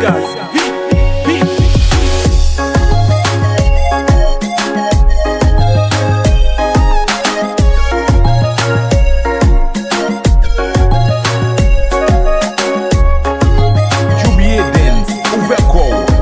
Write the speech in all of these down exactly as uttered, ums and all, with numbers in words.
Tigaz, hit, hit. Djoubie Dance, ouvè kò w.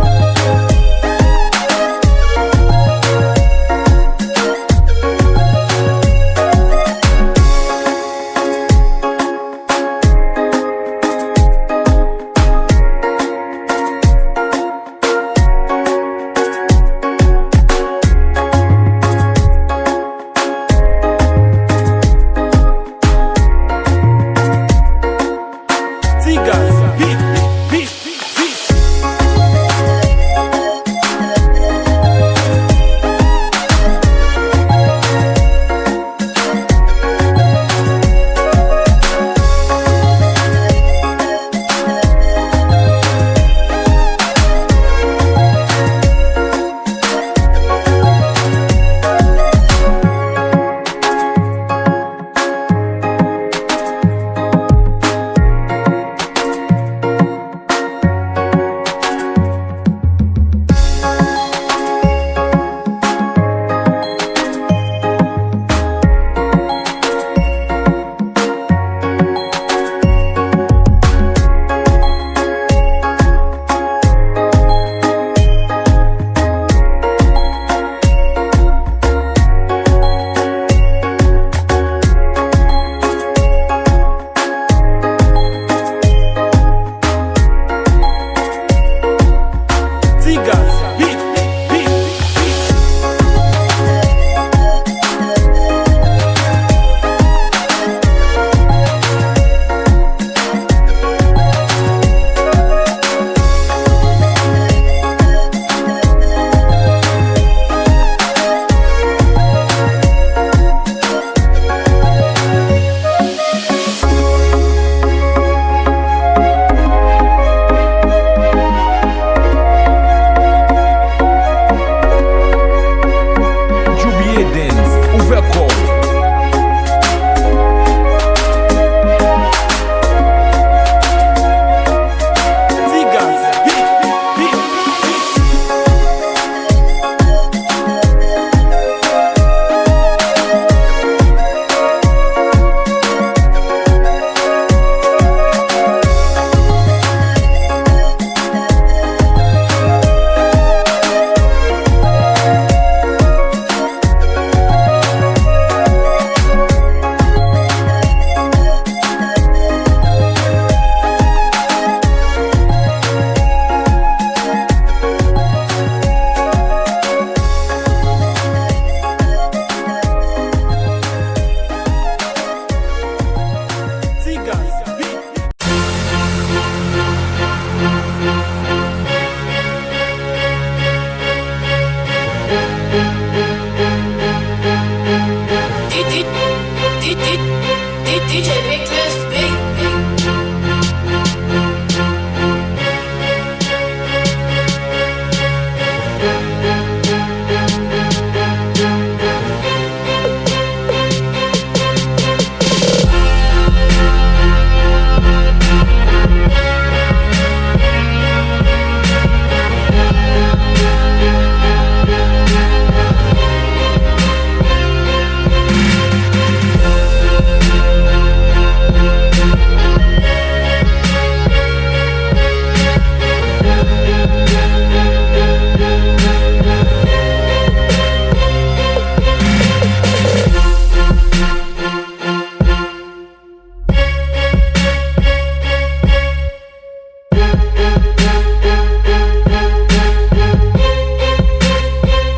Tigaz, hit, hit, hit. Tigaz, hit, hit, hit. Djoubie Dance, ouvè kò w. Tigaz, hit, hit, hit. Tigaz, hit. D J Nicholas, baby.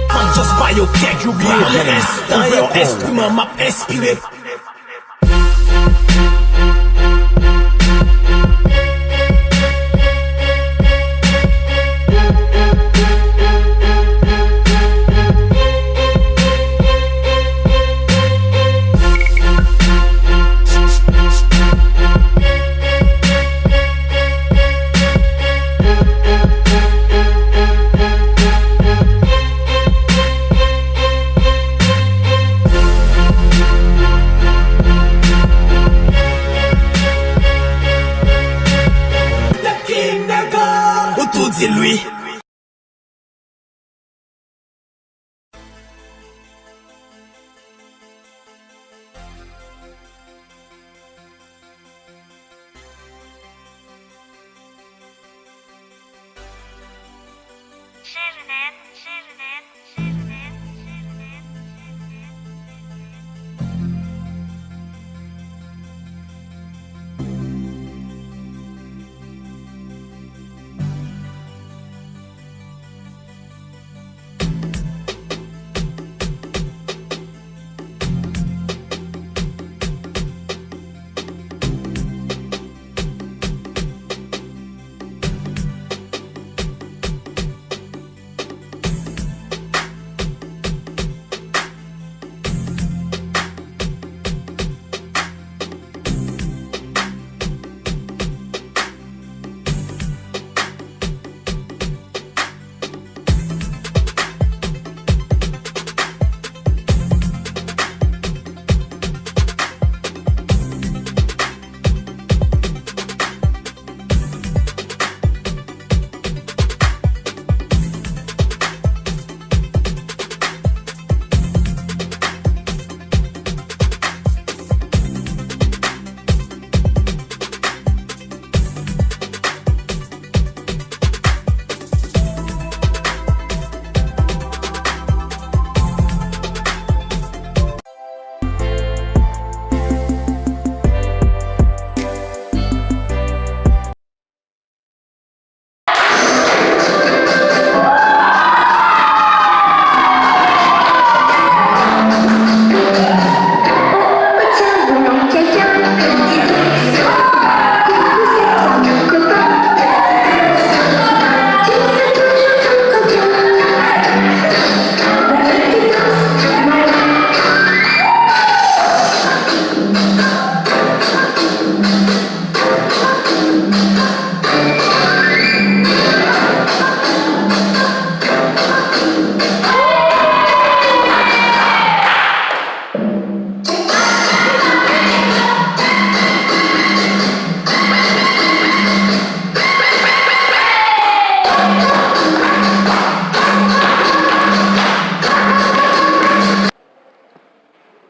Fans just pa yo kèk. Djoubie Dance, ouvè kò w. Enstriman m ap enspire. Ou di l wi.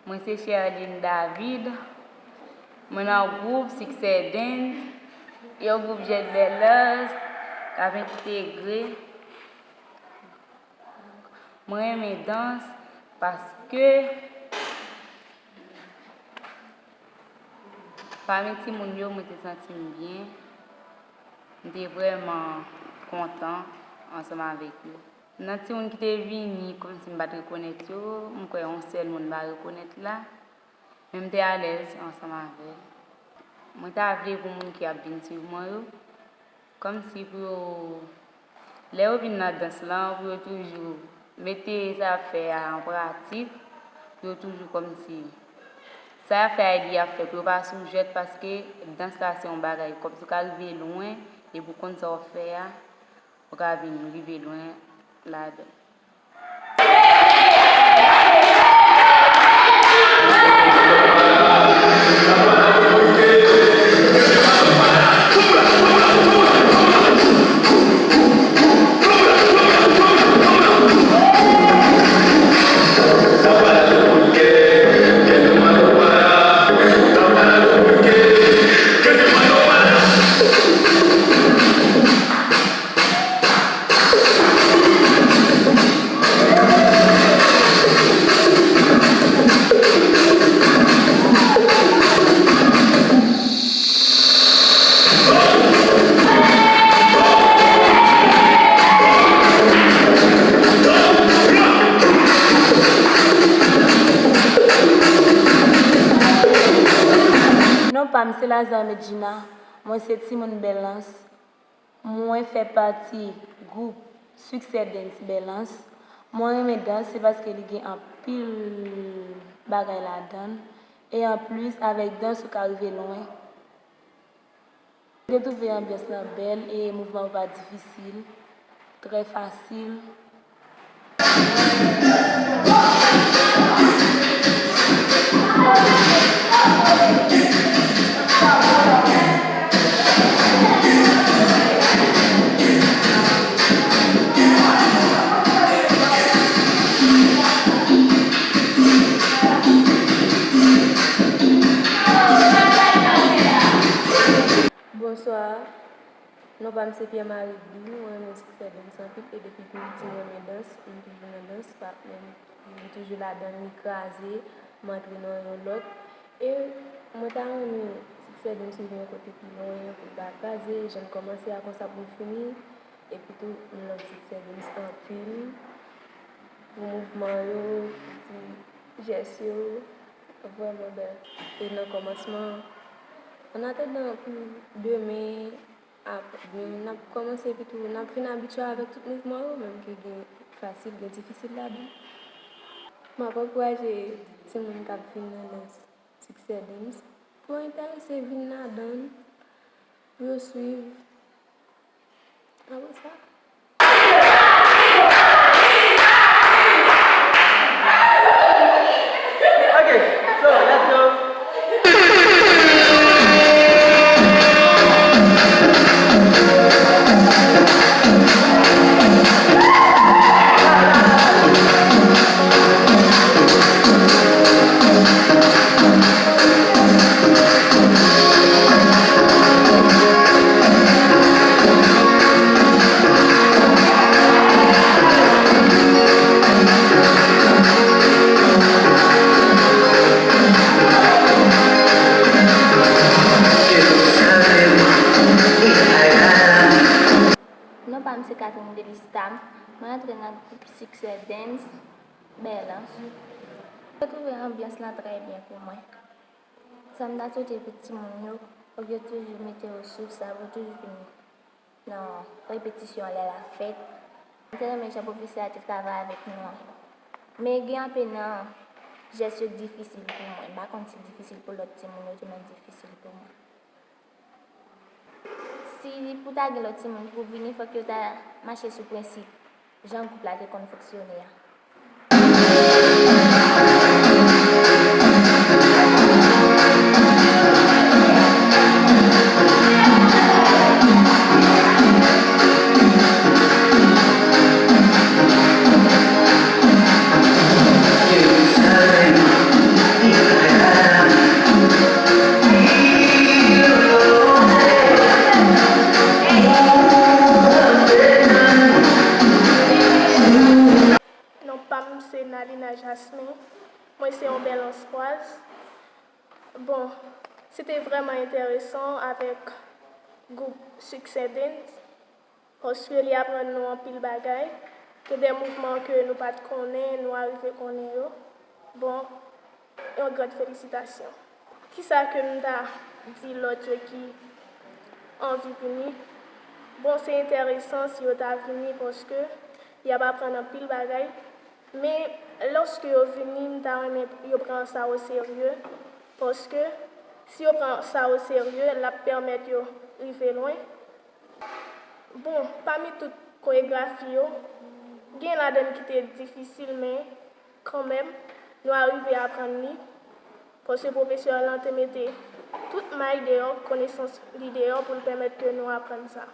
Mwen se Sherline David. Mwen nan gwoup Succès Dance, yon gwoup jèn bèlans k ap entegre. Mwen renmen dans paske pami timoun yo, mwen te santi m byen. M te vrèman kontan ansanm avèk yo. Nan timoun ki te vini, kòmsi m pa t rekonèt yo, m kwè yon sèl moun m pa rekonèt la, men m te alèz ansanm avè l. Mwen ta vle pou moun ki ap vin swiv mwen yo, kòmsi pou yo, lè yo vin nan dans lan, pou yo toujou mete sa y ap fè a an pratik, pou yo toujou kòmsi sa y ap fè a, li ap fè, pou yo pa sou jwèt, paske dans la se yon bagay, kòmsi w ka rive lwen, depi w konn sa w ap fè a, ou ka vin rive lwen ladan l. Non pa m se Lazare Medjina, mwen se timoun Bèlans. Mwen fè pati gwoup Succès Dance Bèlans. Mwen renmen dans, se paske li gen anpil bagay ladan l. E anplis, avèk dans, ou ka rive lwen. Mwen te twouve anbyans lan bèl e mouvman yo pa difisil, trè fasil. Papa m se Pierre Marie Guy, mwen renmen Sixth Dance anpil, e depi m piti m renmen dans, m toujou nan dans, pa, men m toujou ladan l, li kraze, m antre nan yon lòt. E mwen ta renmen Sixth Dance rive yon kote pi lwen, pou l pa kraze, jan l kòmanse a konsa pou l fini, epi tou, m love Sixth Dance anpil, pou mouvman yo, pou ti jès yo, vrèman bèl. E nan kòmansman, an atandan pou demen, Ap, n ap kòmanse epi tou, n ap vin abitye avèk tout mouvman yo, menm ke gen fasil, gen difisil ladan l. M ap ankouraje timoun k ap vin nan dans Sixth Dance pou yo enterese vin ladan l, pou yo swiv. Apre sa, Ok, so, let's go. Non pa m se Catherine Delista. Mwen antre nan gwoup Sixth Dance Bèlans. Mwen twouve anbyans lan trè byen pou mwen. Sa m ta swete pou timoun yo, fòk yo toujou mete yo sou sa, pou yo toujou vin nan repetisyon lè l ap fèt. Mwen te renmen jan pwofesè a te travay avèk nou an. Men gen anpe nan jès yo k difisil pou mwen. M pa konn si l difisil pou lòt timoun yo tou, men l difisil pou mwen. Si pou ta gen lòt timoun pou vini, fòk yo ta mache sou prensip jan gwoup la te konn fonksyone a. Non pa m se Nalina Jasmin. Mwen se yon bèl anskwaz. Bon, se te vrèman enteresan avèk gwoup Sixth Dance, paske li aprann nou anpil bagay. Gen de mouvman ke nou pa t konnen, nou arive konnen yo. Bon, yon gran felisitasyon. Kisa ke m ta di lòt yo ki anvi vini? Bon, se enteresan si yo ta vini paske y ap aprann anpil bagay. Men, lòske yo vini, m ta renmen yo pran sa oserye, paske si yo pran sa oserye, l ap pèmèt yo rive lwen. Bon, pami tout koregrafi yo, gen ladan l ki te difisil, men kanmenm, nou arive aprann li, paske pwofesè lan te mete tout may deyò, konesans li deyò pou l pèmèt ke nou aprann sa.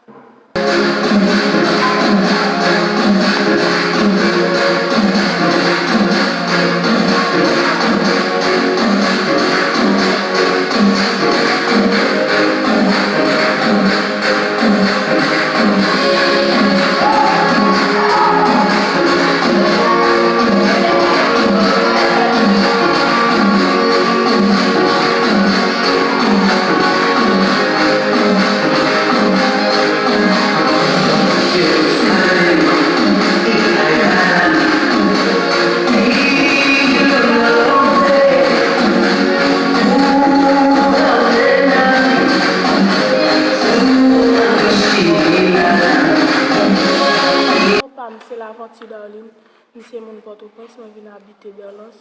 Non pa m se Lavanti Darline, m se moun Pòtoprens, mwen vin abite Bèlans.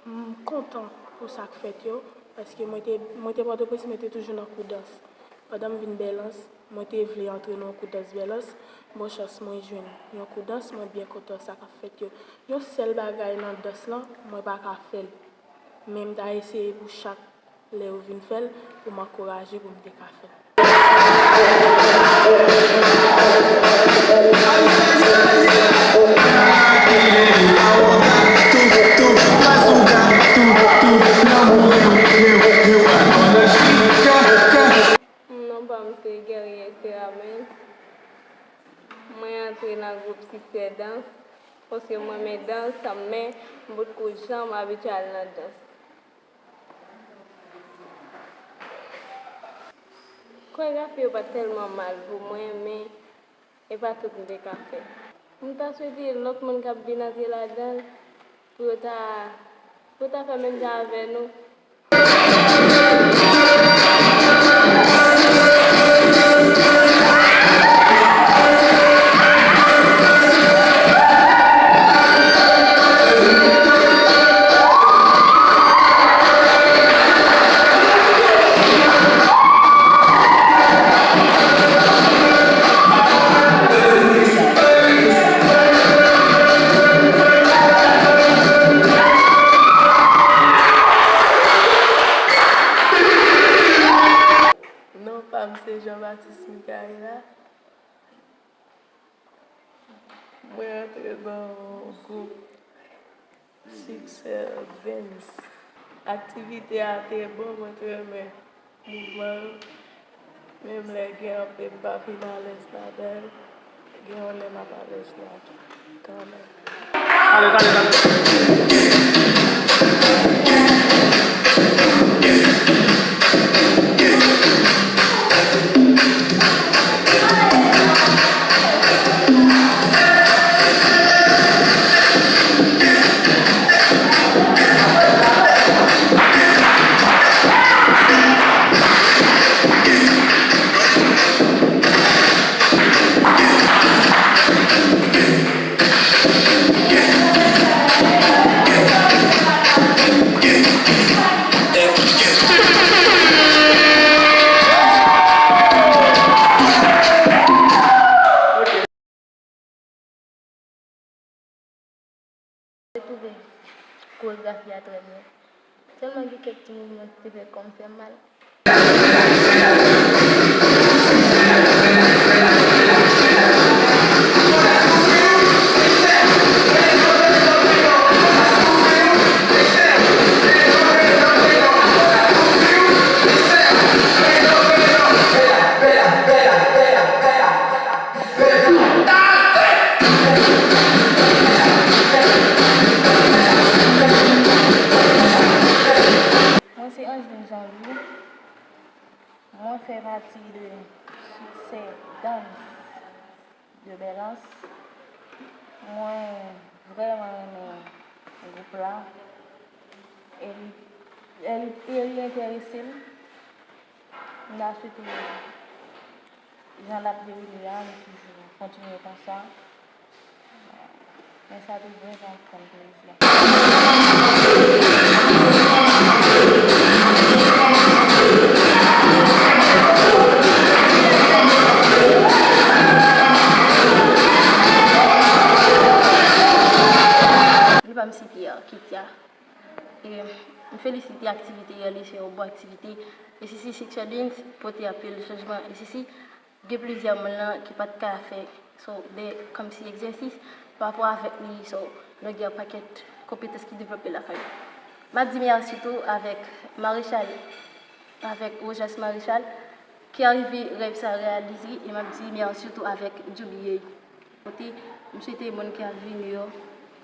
M kontan pou sa k fèt yo, paske mwen te, mwen te Pòtoprens, mwen te toujou nan kou dans. Pandan m vin Bèlans, mwen te vle antre nan yon kou dans Bèlans. Bon chans mwen jwenn yon kou dans, mwen byen kontan sa k ap fèt yo. Yon sèl bagay nan dans lan, mwen pa ka fè l. Men m ta eseye pou chak lè yo vin fè l, pou m ankouraje, pou m te ka fè l. Non pa m se Guerrier Seramin. Antre nan gwoup Siksè Dans, paske mwen renmen dans, men m potko janm abitye al nan dans. Koregrafi yo pa t tèlman mal pou mwen, men e pa tout m te ka fè. M ta swete lòt moun k ap vin antre ladan l pou yo ta, pou yo ta fè menm jan avè nou. Non pa m se Jean Baptiste Micaela. Mwen antre nan gwoup Siksè Dance. Aktivite a te bon, mwen te renmen mouvman yo. Menm lè gen anpil m pa fin alèz ladan l, gen yon lè m ap alèz la kanmenm. Te twouve koregrafi a trè byen. Sèlman gen kèk ti mouvman ki te fè kò m fè m mal. Mwen se Angeline Janvier. Mwen fè pati de Succès Dance de Bèlans. Mwen vrèman renmen gwoup la. E li, e li, e li enterese m. M ta swete jan l ap dewoule a, nou toujou kontinye konsa. Men sa te vrèman fè m plezi. Li pa m site a, Ketia. E, m felisite aktivite yo, li se yon bon aktivite. E si, si Six Dance pote anpil chanjman. E si, si Gen plizyè moun lan ki pa t ka fè, so, de, kòmsi egzèsis pa rapò avèk li, so, nou gen yon pakèt konpetans ki devlope lakay nou. M ap di mèsi tou avèk Maréchal, avèk Rojas Maréchal, ki arive rèv sa reyalize, e m ap di mèsi tou avèk Julie. Kote, m swete moun ki ap vini yo,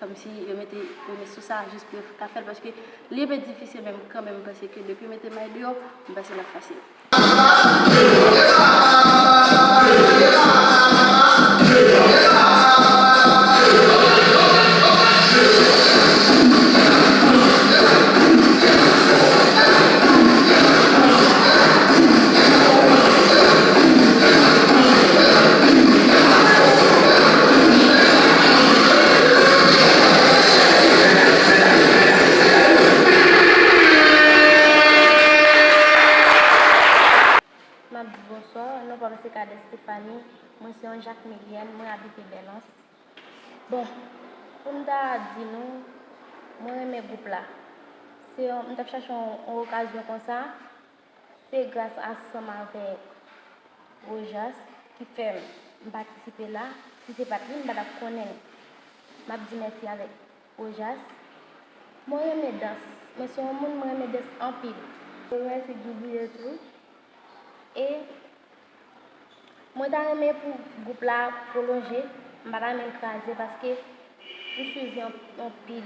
kòmsi yo mete yo met sou sa, jis pou yo ka fè l, paske li enpe difisil, men m kanmenm panse ke depi yo mete may deyò, m panse l ap fasil. M ap di bonswa, non pa m se Cadet Stéphanie, mwen se yon Jakmelyèn, mwen abite Bèlans. Bon, pou m ta di nou, mwen renmen gwoup la. Se yon, m t ap chache yon, yon okazyon konsa. Se gras ansanm avèk Rojas ki fè m patisipe la. Si se pa t li, m pa t ap konnen l. M ap di mèsi avèk Rojas. Mwen renmen dans. Mwen se yon moun, mwen renmen dans anpil. Mwen renmen Djoubile tou. E mwen ta renmen pou gwoup la pwolonje. M pa ta renmen l kraze paske m swiv li an- anpil.